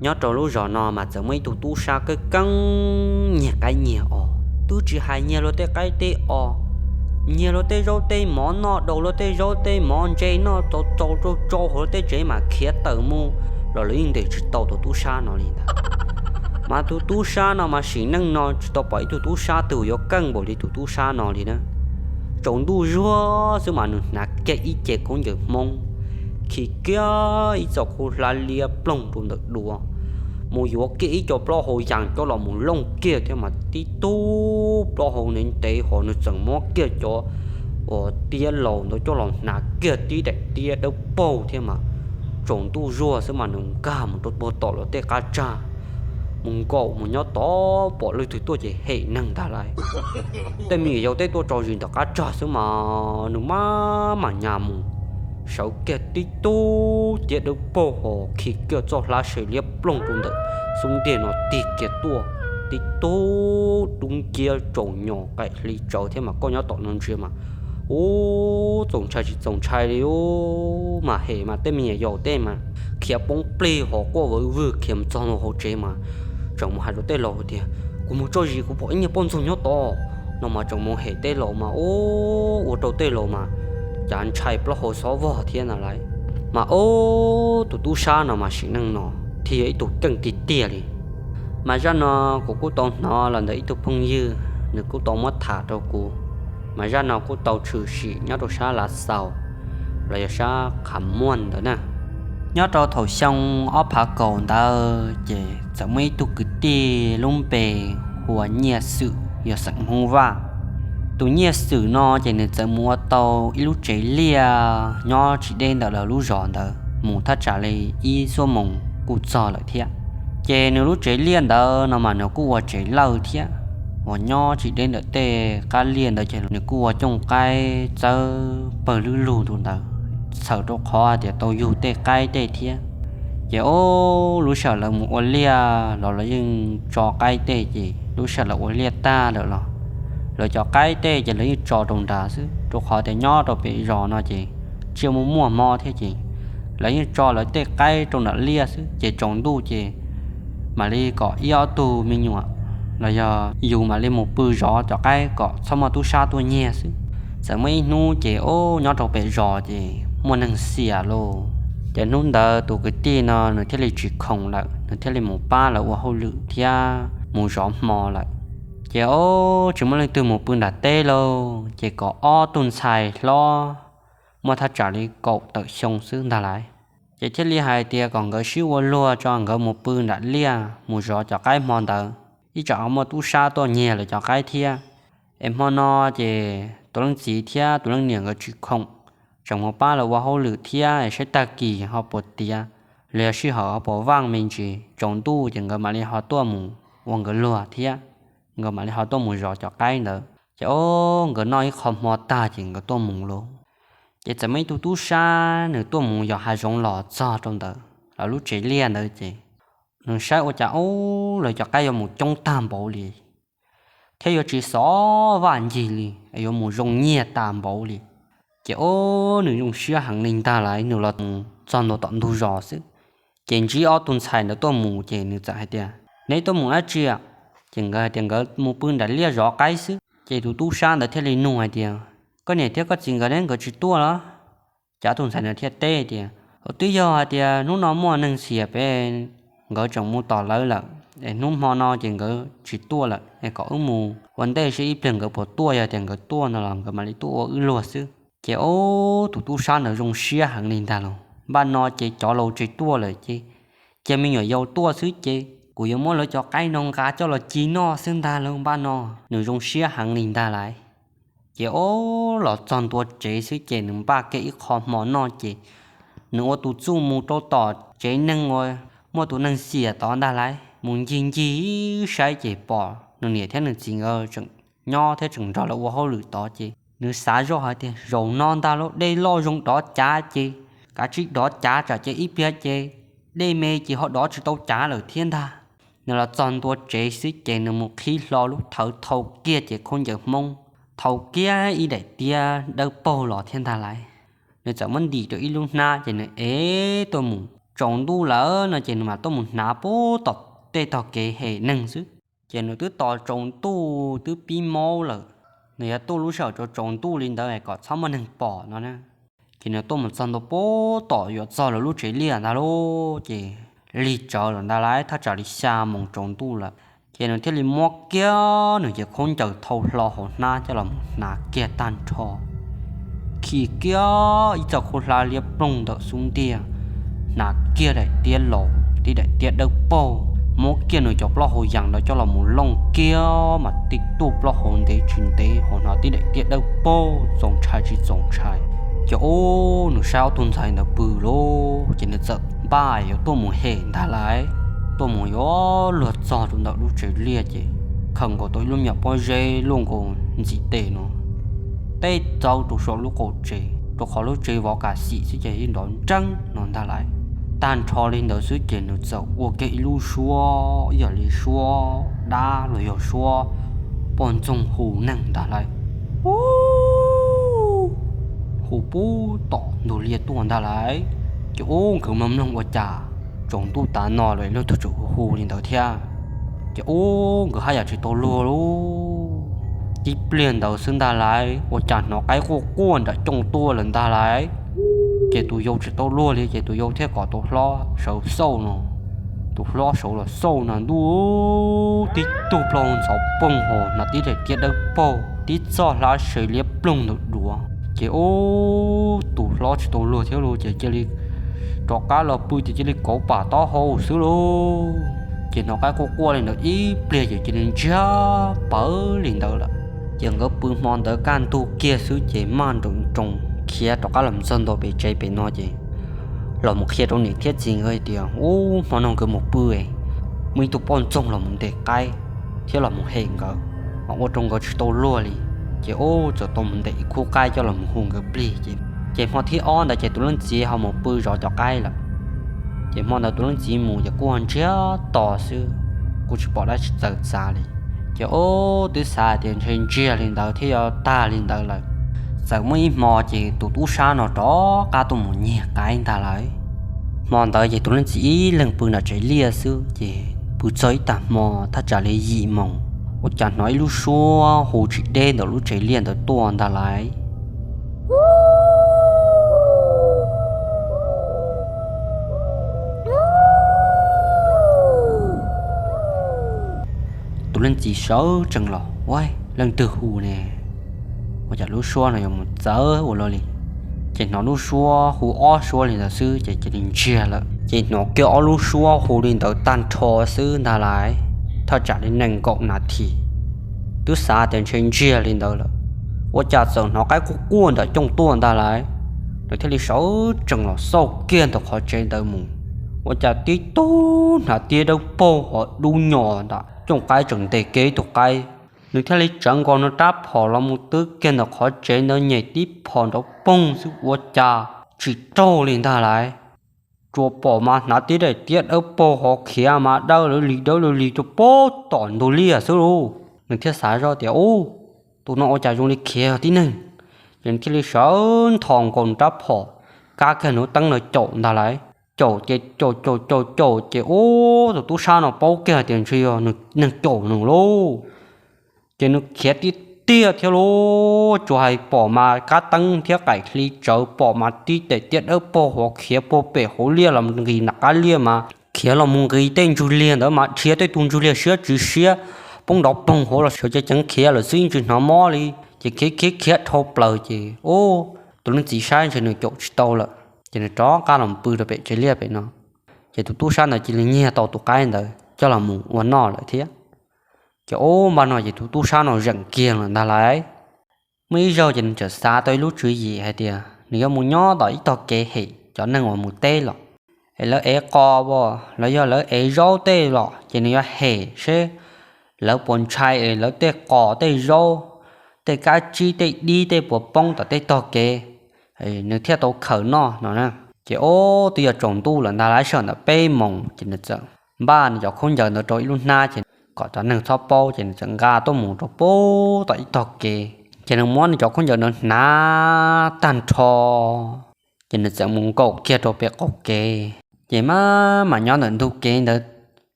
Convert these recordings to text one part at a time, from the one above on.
Nyob rau lub zos no mas txawm muaj ib tug tub sab keeb keeb nyiag qaib nyiag os, twb tsis hais nyiag luag tej qaib tej os, nyiag luag tej zaub tej mov, noj daus luag tej zaub tej mov, ntse noj txaus txaus rau tsau hauv luag tej tsev mas khiav tawm mus los lawv yeej ntes tsis tau tus tub sab no li ntag. Mas tus tub sab no mas sim neej no tsis tau pom ib tug tub sab twg yuav keej npaum li tus tub sab no li na. Tsaus ntuj zuag xwb mas nws hnav kiag ib ce khaub ncaws Hmoob, khi kiag ib txoj khaub hlab liab ploog rau ntawm duav, mus yuav kiag ib co plaub hau yas coj los mus looj kiag thiab mas tib tug plaub hau ntev ntev ho nws txawm muab kiag cov uas tiab laus ntawd coj los hnav kiag tib daim tiab dawb paug thiab mas tsaus ntuj zuag xwb mas nws nkag mus rau puag tom lawv tej qab tsag, mus nkaum mus nyob tod pom leej twg tuaj ces hem neeg ntag lauj. Tej me nyuam yaus tej tuaj tso zis ntawm qab tsag xwb mas nws maj mam nyas mus, sawv kiag tib tug tiab dawb paug ho khi kiag txoj hlab se liab ploog rau ntawm xub ntiag no tig kiag tuaj, tib tug dub nciab tsaus nyos qaim hli tsawv thiab mas koj nyob tom no ntsia mas ub, txaus ntshai tsis txaus ntshai li ub mas hem mas tej me nyuam yaus tej mas khiav poob plig ho quaj vawv vwg khiav mus txog hauv tsev mas tseem mus hais rau tej laus tias, kuv mus tso zis kuv pom ib niag poj ntxoog nyob tod no mas tseem mus hem tej laus mas ub, ua rau tej laus mas cav ntshai plaub hau xob vog thiab ntag lauj. Mas ub, tus tub sab no mas sim neej no thiaj yog ib tug keej tiag tiag li. Mas zaj no kuv kuj tau hnov los ntawm ib tug phooj ywg nws kuj tau muab tham rau kuv, mas zaj no kuj tau tshwm sim nyob rau sab Lav Xaus los yog sab Qham Muaj ntawd na. Nyob rau thaum xyoo ob phav kaum ntawd ces txawm muaj ib tug kwv tij lub npe hu ua Nyiaj Xwm yog xeem Hmoob Vaj. Tus Nyiaj Xwm no ces nws txawm mus ua tau ib lub tsev liaj nyob tsis deb ntawm lawv lub zos ntawd mus thaj tsam li ib xuab moos kuj txog lawm thiab. Ces nws lub tsev liaj ntawd no mas nws kuj ua tsev lawj thiab, uas nyob tsis deb ntawm tej qab liaj ntawd ces nws kuj ua cooj qaib txawb pawg lug lug rau ntawd, txhawm rau qhov hais tias tau yug tej qaib tej thiab. Ces ub, lub sij hawm lawv mus ua liaj los lawv yeej tso qaib tej, ces lub sij hawm lawv ua liaj tag lawm los lawv cov qaib tej ces lawv yeej tso rau nrad xwb, rau qhov tias nyob rau pem zos no ces tsiaj muaj muaj mob thiab ces lawv yeej tso lawv tej qaib rau nram liaj xwb, ces tsaus ntuj ces mam li kom ib ob tug me nyuam los yog yus mam li mus pw zov cov qaib kom txhob muaj tub sab tuaj nyiag xwb. Txawm muaj ib hnub ces ub, nyob rau pem zos ces muaj neeg xiam lauj. Ces hnub ntawd tus kwv tij no nws thiaj li tsis khoom lawm, nws thiaj li mus pab lawv ua hauj lwm thiab mus zov hmo lawm. Ces ub, tsis muaj leej twg mus pw nram teb lauj, ces kom ob tug ntxhais hlob muaj thaj tsam li kaum tawm xyoo xwb ntag lauj. Ces thiaj li hais tias kom nkawd sib ua luag tso nkawd mus pw nram liaj mus zov cov qaib hmo ntawd, ib tsam ho muaj tub sab tuaj nyiag lawv cov qaib thiab. Es hmo no ces tus leej txiv thiab tus leej niam nkawd tsis khoom, tseem mus pab lawv ua hauj lwm thiab es saib tag kis ho puas tiav los yog sij hawm ho puas vaj me ntsis, tsaus ntuj ces nkawd mam li ho tuaj mus ua nkawd luag thiab, nkawd mam li ho tuaj mus zov cov qaib ntawd. Ces ub, nkawd noj ib qho hmo tag ces nkawd tuaj mus lauj. Ces txawm muaj ib tug tub sab nws tuaj mus yos hav zoov los txog rau ntawd lawv lub tsev liaj ntawd ces nws saib ua cas ub, lawv cov qaib yuav mus coob tag npaum li thiab yuav tsis xov vaj ncig li, yuav mus zoo nyiag tas npaum li. Ces ub, nws zoo siab heev li ntag lauj, nws los mus txog ntua tom ntug zos xwb, ces ntsib ob tug ntxhais ntawd tuaj mus ces nws txawm hais tias, neb tuaj mus dab tsi? Ces nkawd hais tias nkawd mus pw nram liaj zov qaib xwb. Ces tus tub sab ntawd thiaj li nug hais tias, koj niam thiab koj txiv nkawd ne, nkawd tsis tuaj los? Ces ob tug ntxhais ntawd thiaj teb tias, twb yog hais tias hnub no muaj neeg xiam pem, nkawd tseem mus tom lawv lawm, es hnub hmo no ces nkawd tsis tuaj lawm, es kom wb mus ua ntej seb ib pliag nkawd puas tuaj, yog tias nkawd tuaj no los nkawd mam li tuaj ua wb luag xwb. Ces ub, tus tub sab ntawd zoo siab heev li ntag lauj, npaj no ces cov laus tsis tuaj lawm ces cia me nyuam yaus tuaj xwb ces kuv yuav muab lawv cov qaib no nqa coj los ci noj xwb ntag lauj, npaj no nws zoo siab heev li ntag lauj. Ces ub, los txog ntua tsev xwb ces nws npaj kiag ib qho hmo noj ces nws ua tus txuj mus rau tom tsev neeg uas muaj tus neeg xiam tod ntag lauj, mus ncig ncig saib ces pom nws niam thiab nws txiv nkawd tseem nyob thiab tseem nrog lawv ua hauj lwm tod ces nws xav zoj hais tias zaum no ntag lauj, dej loj zoo dov cav ces kav tsij dov cav tsam ces ib pliag ces dej me ces ho dov tsis tau cav lawm thiab ntag. Nws los txog ntua tsev xwb ces nws mus qhib hlo lub thawv thau kiag ces khaub ncaws Hmoob, thau kiag ib daim tiab dawb paug los thiab ntag lauj. Nws txawm muab ntim rau ib lub hnab ces nws ev tuaj mus tsaus ntuj lawm no ces nws mam tuaj mus hnav puag tom tej tog kev hem neeg xwb. Ces nws twb tos tsaus ntuj twb pib maub lawm, nws yuav tuaj lub sij hawm tsaus tsaus ntuj li ntawd kom txhob muaj neeg pom no na. Ces nws tuaj mus txog ntua puag tom yuav txog lawv lub tsev liaj ntag lauj, ces lig tsawv lawm ntag lauj, thaj tsam li xya moos tsaus ntuj lawm. Ces nws thiaj li muab kiag nws cov khaub ncaws thau hlo hauv hnab coj los mus hnav kiag tag nrho, khi kiag ib txoj khaub hlab liab ploog ntawm xub ntiag, hnav kiag daim tiab laus, tib daim tiab dawb paug, muab kiag nws cov plaub hau yas ntawd coj los mus looj kiag mas tib tug plaub hau ntev tsis ntev ho hnav tib daim tiab dawb paug txaus ntshai tsis txaus ntshai. Ces ub, nws saib ob tug ntxhais ntawd pw lauj, ces nws txawm npaj yuav tuaj mus hem ntag lauj. Tuaj mus yuav luag txog rau ntawm lub tsev liaj ces khaws nkaus tau ib lub me nyuam pob zeb luaj nkaus ntxim tes no, teb txaus rau saum lub qaum tsev, rau qhov lub tsev vov kas xim xwb ces yeej nrov nreeb no ntag lauj. Tag nrho li ntawd xwb ces nws txawm ua kiag ib lub suab ib yam li suab dab los yog suab poj ntxoog hu neeg ntag lauj. Ub, hu puag tom ntug liaj tuaj ntag lauj. Ces ub, nkawd mloog mloog ua cas tsaus ntuj tav no lawm leej twg tseem hu hu li ntawd thiab. Ces ub, nkawd haj yam tsis tau luag lauj. Tib pliag ntawd xwb ntag lauj, ua cas hnov qaib quaj quaj nram cooj tuaj lawm ntag lauj. Ces tus yau tsis tau luag li ces tus yau thiaj kom tus hlob sawv xauj no. Tus hlob sawv los xauj no ntuj, tib tug plaub hau ntxhov poog hos hnav tib daim tiab dawb paug, tib txoj hlab se liab ploog ntawm duav. Ces ub, tus hlob tsis tau luag thiab lauj, ces cia li rov qab los pw ces cia li kauv pam taub hau xwb lauj. Ces hnov qaib quaj quaj li ntawd ib pliag ces cia li ntsiag pawv li ntawd lawm. Ces nkawd pw hmo ntawd kaj ntug kiag xwb ces maj nroos nroos khiav rov qab los txog ntua pem tsev pem no ces los mus qhia rau niam thiab txiv nkawd hais tias ub, hmo no nkawd mus pw, muaj ib tug poj ntxoog los mus ntes qaib thiab los mus hem nkawd, mas ua rau nkawd tsis tau luag li. Ces ub, txawm tau mus ntes ib khub qaib coj los mus hu nkawd plig ces, ces hmo thib ob ntawd ces tus leej txiv ho mus pw zov cov qaib lawm. Ces hmo ntawd tus leej txiv mus ces kuj ntsiag to xwb, kuj tsis pom dab tsi txawv txav li. Ces ub, twb xav tias ntshe ntsiag li ntawd thiab yuav tag li ntawd lawm. Txawm muaj ib hmo ces tus tub sab no rov qab tuaj mus nyiag qaib ntag lauj. Hmo ntawd ces tus leej txiv ib leeg pw nram tsev liaj xwb ces pw txog ib tag hmo thaj tsam li yim moos, ua cas hnov ib lub suab hu tsis deb ntawm lub tsev liaj ntawd tuaj ntag lauj. Tus leej txiv sawv tsees los, ua, leej twg hu ne? Ua cas lub suab no yuav mus txawv ua luaj li? Ces hnov lub suab hu ob suab li ntawd xwb ces cia li ntsiag lawm. Ces hnov kiag ob lub suab hu li ntawd tag nrho xwb ntag lauj, thaj tsam li nees nkaum nas this. Twb xav tias ntshe ntsiag li ntawd lawm, ua cas txawm hnov qaib quaj quaj ntawm cooj tuaj ntag lauj. Nws thiaj li sawv tsees los xauj kiag ntawm qhov tsev ntawd mus, ua cas tib tug hnav tiab dawb paug hos dub nyos ntawm cooj qaib tseem ntes kiag ib tug qaib. Nws thiaj li tsawv nkaus nws rab phom los mus twb kiag ntawm qhov tsev ntawd nyem tib phom nrov poog xwb ua cas tsis raug li ntag lauj. Tsuas pom mas hnav tib daim tiab dawb paug hos khiav mas dawb lawv lig dawb lawv lig rau puag tom ntug liaj xwb lauj. Nws thiaj xav zoj tias, ub, tus no ua cas zoo li khiav tib neeg. Ces nws thiaj li sawv ntho nkaus nws rab phom, kab kiag nws teeb no caum ntag lauj. Caum ces caum caum caum caum ces ub, tus tub sab no paub kiag tias ntshe yog nws neeg caum nws lauj. Ces nws khiav tiag tiag thiab lauj, tsuas hais pom mas kab teeb thiab qaim hli tsawv, pom mas tib daim tiab dawb paug hos khiav puag pem hauv liaj los nqis nram qab liaj mas khiav los mus nqis tej ntsuj liag ntawd mas dhia tej tus ntsuj liag siab tsis siab poob nrov poog hauv los sawv ceev ceev khiav lawm xwb yeej tsis hnov mob li. Ces khiav khiav khiav dhau plaws ces ub, tus leej txiv saib ntshe nws caum tsis tau lawm ces nws rov qab los pw rau pem tsev liaj pem no. Ces tus tub sab ntawd cia li nyiag tau tus qaib ntawd coj los mus ua noj lawm thiab. Ces ub, npaj no ces tus tub sab no zeem kiag lawm ntag lauj. Muaj ib zaug ces nws txawm xav tau ib lub tswv yim hais tias nws yuav mus nyob tom ib tog kev hem cov neeg uas mus teb los, es lawv ev qos los yog lawv ev zaub tej los ces nws yuav hem seb lawv puas ntshai es lawv tej qos tej zaub, tej kab tsib tej dib tej puas poob tom tej tog kev, nws thiaj tau khaws noj no na. Ces ub, twb yuav tsaus ntuj lawm ntag lauj, sij hawm ntawd peb moos ces nws txawm npaj nws cov khaub ncaws ntawd rau ib lub hnab ces kom cov neeg txhob paub ces nws txawm nqa tuaj mus rau puag tom ib tog kev. Ces nws muab nws cov khaub ncaws ntawd hnav tag nrho ces nws txawm mus nkaum kiag rau pem qaum kev. Ces maj mam nyob ntawm ntug kev ntawd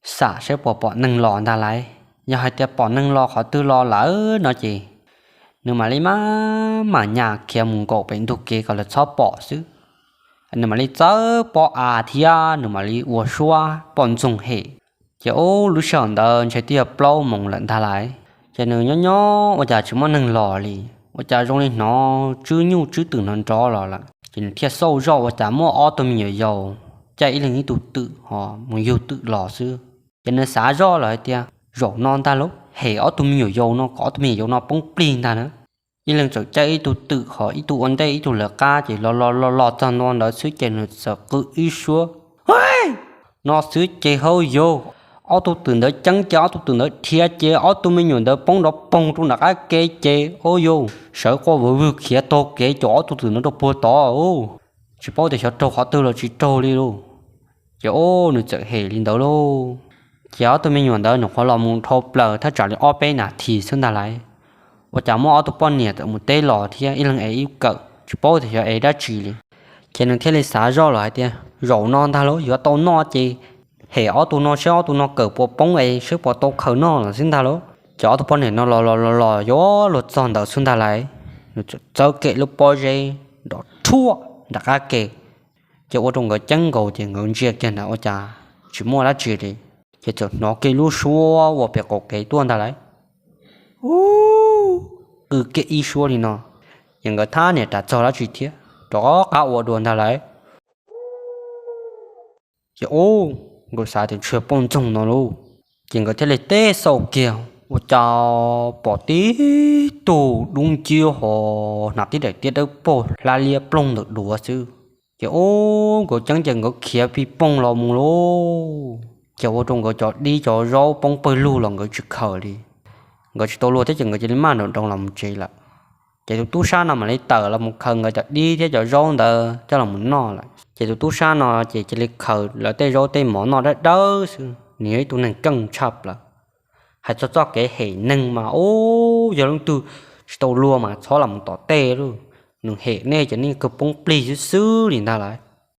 xam saib puas pom neeg los ntag lauj. Yog hais tias pom neeg los qhov twg los lawm no ces nws mam li maj mam nyas khiav mus nkaum pem ntug kev kom lawv txhob pom xwb. Nws mam li txawb pob av thiab nws mam li ua suab poj ntxoog hem. Ces ub, lub sij hawm ntawd ntshe twb yog plaub moos lawm ntag lauj. Ces nws nyob nyob ua cas tsis muaj neeg los li, ua cas zoo li hnov tswb nyuj tswb twm nrov nrov los lawm. Ces nws thiaj xauj zoj ua cas muaj ob tug me nyuam yaus caij ib leeg ib tug twm ho mus yug twm los xwb. Ces nws xav zoj lawm hais tias zaum no ntag lauj, hem ob tug me nyuam yaus no kom ob tug me nyuam yaus no poob plig ntag na. Ib leeg txawm caij ib tug twm ho ib tug ua ntej ib tug lawv qab, ces los los los los txog ntua ntawd xwb ces nws txawm qw ib suab no xwb ces hauj yug, ob tug twm ntawd ceeb ces ob tug twm ntawd dhia ces ob tug me nyuam ntawd poob nrov poog rau nram qab ke ces hauj yug, sawv quaj vwg vwg khiav taug kev caum ob tug twm ntawd rau puag tod. Tsis paub tias xyov raug qhov twg los tsis raug li lauj. Ces ub, nws txawm hem li ntawd lauj. Ces ob tug me nyuam ntawd nyuam qhuav los mus dhau plaws thaj tsam li ob peb nas this xwb ntag lauj, ua cas muaj ob tug poj niam txawm mus teb los thiab ib leeg es ib kawm, tsis paub tias xyov es dab tsi li. Ces nws thiaj li xav zoj lawm hais tias zaum no ntag lauj, yuav tau noj ces hem ob tug no saib ob tug no kawm puas poob es saib puas tau khaws noj lawm xwb ntag lauj. Ces ob tug poj niam no los los los los yuav luag txog ntawd xwb ntag lauj, nws txawm txawb kiag lub pob zeb nrov rhuaj nram qab ke. Ces ua rau nkawd ceeb nkaus ces nkawd ntsia kiag ntawd ua cas tsis muaj dab tsi li. Ces txawm hnov kiag lub suab ua pem qaum kev tuaj ntag lauj. Ub, qw kiag ib suab li no, ces nkawd thab niam ras txog dab tsi thiab rov qab ua dua ntag lauj. Ces ub, nkawd xav tias ntshe poj ntxoog no lauj. Ces nkawd thiaj li teb xauj kiag ua cas pom tib tug dub nciab ho hnav tib daim tiab dawb paug hlab liab ploog ntawm duav xwb. Ces ub, nkawd ceeb ces nkawd khiav pij poog los mus lauj. Ces ua rau nkawd cov dib cov zaub poob pawg lug los nkawd tsis khaws li. Nkawd tsis tau luag thiab ces nkawd cia li maj nroos nroos los mus tsev lawm. Ces tus tub sab no mam li tawm los mus khaws nkawd cov dib thiab cov zaub ntawd coj los mus noj lawm. Ces tus tub sab no ces cia li khaws lawv tej zaub tej mov noj dawb dawb xwb, nws yog ib tug neeg keej tshaj plaws. Hais txog txoj kev hem neeg mas ub, yog leej twg tsis tau luag mas txhob los mus tom tej lauj, nws hem nej ces nej kawg poob plig xwb xwb li ntag lauj.